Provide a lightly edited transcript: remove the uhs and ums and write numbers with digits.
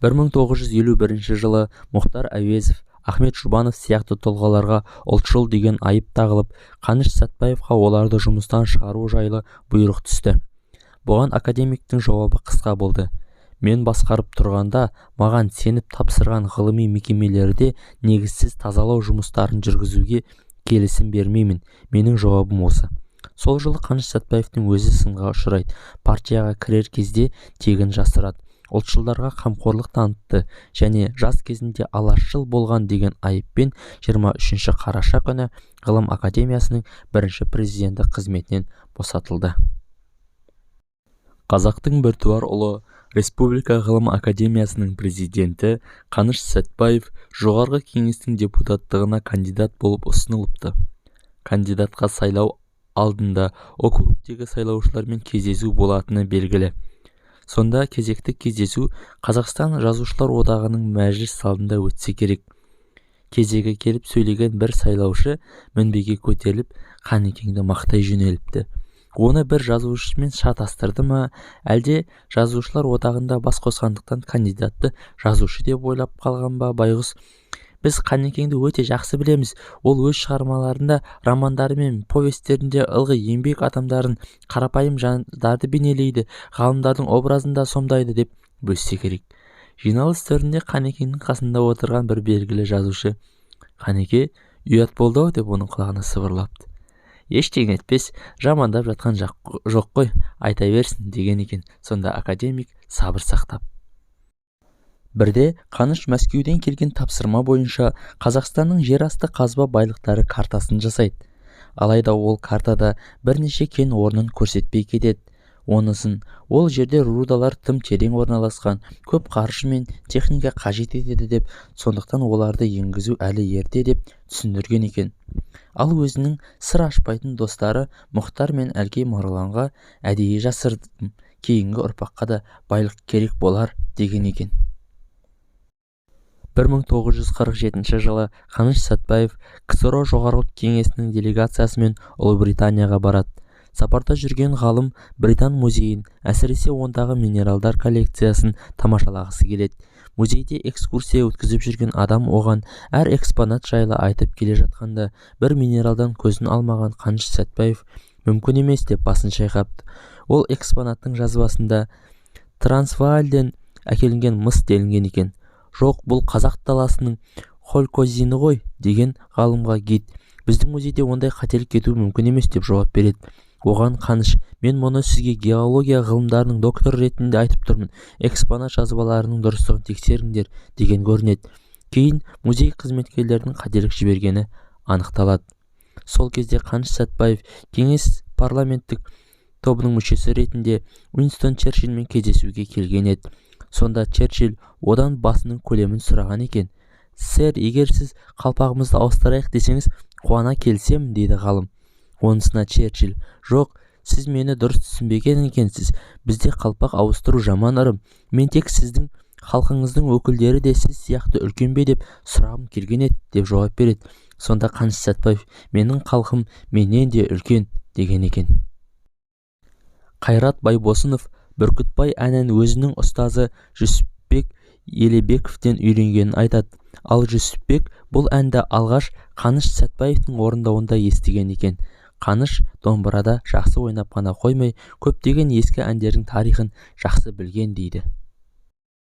1951 жылы Мұхтар Әуезов, Ахмет Жұбанов сияқты тұлғаларға ұлтшыл деген айып тағылып, Қаныш Сәтбаевқа оларды жұмыстан шығару жайлы бұйрық түсті. Бұған академиктің жауабы қысқа болды: мен басқарып тұрғанда маған сеніп тапсырған ғылыми мекемелерде негізсіз тазалау жұмыстарын жүргізуге келісім бермеймін. Менің жауабым осы. Сол жылы Қаныш Сәтбаевтың өзі сынға ұшырайды. Партияға кірер кезде тегін жасырады, ұлтшылдарға қамқорлық танытты және жас кезінде алашшыл болған деген айыппен 23 қараша күні Ғылым академиясының бірінші президенті қызметінен босатылды. Қазақтың біртуар ұлы, Республика Ғылым академиясының президенті Қаныш Сәтбаев Жоғарғы Кеңестің депутаттығына кандидат болып ұсынылыпты. Кандидатқа сайлау алдында округтегі сайлаушылармен кездесу болатыны белгілі. Сонда кезекті кездесу Қазақстан Жазушылар одағының мәжіліс залында өтсе керек. Кезегі келіп сөйлеген бір сайлаушы мінбеге көтеріліп, Қанекеңді мақтай жөнеліпті. Оны бір жазушымен шатастырды ма, әлде Жазушылар одағында бас қосқандықтан кандидатты жазушы деп ойлап қалған ба, байғұс. Біз Қанекеңді өте жақсы білеміз. Ол өз шығармаларында, романдары мен повестерінде ылғи еңбек адамдарын, қарапайым жандарды бейнелейді, ғалымдардың образын да сомдайды деп бөссе керек. Жиналыс төрінде Қанекеңнің қасында отырған бір белгілі жазушы: «Қанеке, ұят болды-ау», деп оның құлағына сыбырлапты. «Ештеңе етпес, жамандап жатқан жоқ қой, айта берсін», деген екен сонда академик сабыр сақтап. Бірде Қаныш Мәскеуден келген тапсырма бойынша Қазақстанның жер асты қазба байлықтары картасын жасайды. Алайда ол картада бірнеше кен орнын көрсетпей кетеді. Онысын ол жерде рудалар тым терең орналасқан, көп қаржы мен техника қажет етеді деп, сондықтан оларды енгізу әлі ерте деп түсіндірген екен. Ал өзінің сыр ашпайтын достары Мұхтар мен Әлкей Марғұланға әдейі жасырдым, кейінгі ұрпаққа да байлық керек болар деген екен. 1947 жылы Қаныш Сәтбаев КСРО Жоғарғы Кеңесінің делегациясымен Ұлыбританияға барады. Сапарда жүрген ғалым Британ музейін, әсіресе ондағы минералдар коллекциясын тамашалағысы келеді. Музейде экскурсия өткізіп жүрген адам оған әр экспонат жайлы айтып келе жатқанда, бір минералдан көзін алмаған Қаныш Сәтбаев мүмкін емес деп басын шайқапты. Ол экспонаттың жазбасында Трансваальден әкелінген мыс делінген екен. «Жоқ, бұл қазақ даласының холькозині ғой», деген ғалымға гид. «Біздің музейде ондай қателік кетуі мүмкін емес», деп жауап береді. Оған Қаныш: «Мен мұны сізге геология ғылымдарының докторы ретінде айтып тұрмын, экспонат жазбаларының дұрыстығын тексеріңдер», деген көрінеді. Кейін музей қызметкерлерінің қателік жібергені анықталады. Сол кезде Қаныш Сәтбаев кеңес парламенттік тобының мүшесі ретінде Уинстон Черчилльмен кездесуге келген еді. Сонда Черчилль одан басының көлемін сұраған екен. «Сэр, егер сіз қалпағымызды ауыстырайық десеңіз, қуана келісемін», дейді ғалым. Онысына Черчилль: «Жоқ, сіз мені дұрыс түсінбеген екенсіз. Бізде қалпақ ауыстыру жаман ырым. Мен тек сіздің халқыңыздың өкілдері де сіз сияқты үлкен бе деп сұрағым келген еді», деп жауап береді. Сонда Қаныш Сәтбаев: «Менің халқым менен де үлкен», деген екен. Қайрат Байбосынов «Бүркітбай» әнін өзінің ұстазы Жүсіпбек Елебековтен үйренгенін айтады. Ал Жүсіпбек бұл әнді алғаш Қаныш Сәтбаевтың орындауында естіген екен. Қаныш домбырада жақсы ойнап қана қоймай, көптеген ескі әндердің тарихын жақсы білген дейді.